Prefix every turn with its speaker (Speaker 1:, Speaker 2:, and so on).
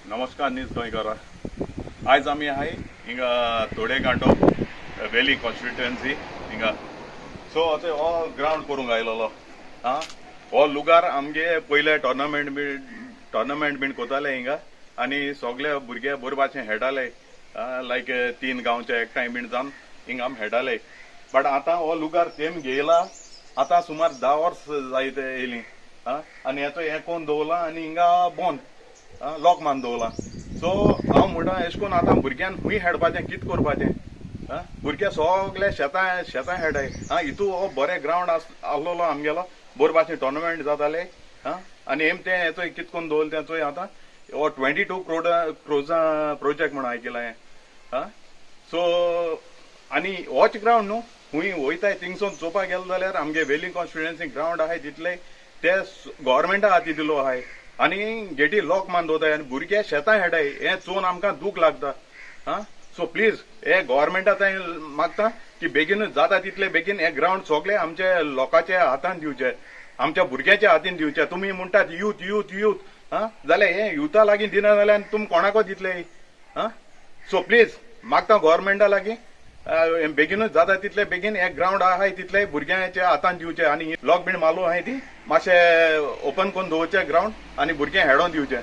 Speaker 1: नमस्कार नीज गोंयकारा. आयज आमी आहाय हिंगा तोडेगांठो, वेली कॉन्स्टिट्युएन्सी हिंगा. सो अशें हो ग्रावंड करूंक आयलेलो. आं, हो लुगार आमगे पयले टोर्नामेंट बीन कोताले हिंगा आनी सगळे भुरगे बरे भाशेन खेळटाले, लायक तीन गांवचे एकठांय बीन जावन हिंगा आमी खेळटाले. बट आतां हो लुगार तेम घेयला, आतां सुमार 10 वर्स जायत येयलीं. आं, आनी हेचो हें कोण दवरलां आनी हिंगा बंद लॉक मारून दवरलां. सो हांव म्हणटा, एशें कोन्न आतां भुरग्यान खूंय खेळपाचें, कितें करपाचें? आं, भुरगे सगळे शेतां शेतां खेळटाय. आं, हितू हो बरें ग्रावंड आसलेलो आमगेलो, बरे भाशेन टोर्नामेंट जाताले. आं, आनी हेम तें हेचो कितें करून दवरलें तें चोय. आतां हो 22 क्रोर्सा प्रोजेक्ट म्हणून आयकिलां हांवें. आं, सो आनी होच ग्रावंड न्हू, खूंय वयताय थिंगसून चोवपाक गेले जाल्यार आमगे वेली कॉन्स्टिट्युएन्सी ग्रावंड आहाय तितले ते गोवोरमेंटा हाती दिलो आहाय आनी गेटी लॉक मारून दवरताय आनी भुरगे शेतां खेळटाय. हें चोवन आमकां दूख लागता. आं, सो प्लीज हे गोवोरमेंटा थंय मागता की बेगीनूच जाता तितले बेगीन हे ग्रावंड सगळे आमचे लोकांच्या हातान दिवचे, आमच्या भुरग्यांच्या हातीन दिवचे. तुमी म्हणटात यूथ, यूथ, यूथ. आं, जाल्यार हे युथा लागीं दिना जाल्यार तुमी कोणाको दितले? आं, सो प्लीज मागता गोवोरमेंटा लागीं, बेगीनूच जाता तितले बेगीन हे ग्रावंड आहाय तितले भुरग्यांच्या हातान दिवचे आनी लॉक बीन मारलो आहाय ती मातशें ओपन करून दवरचे ग्रावंड आनी भुरग्यांक हेडोन दिवचे.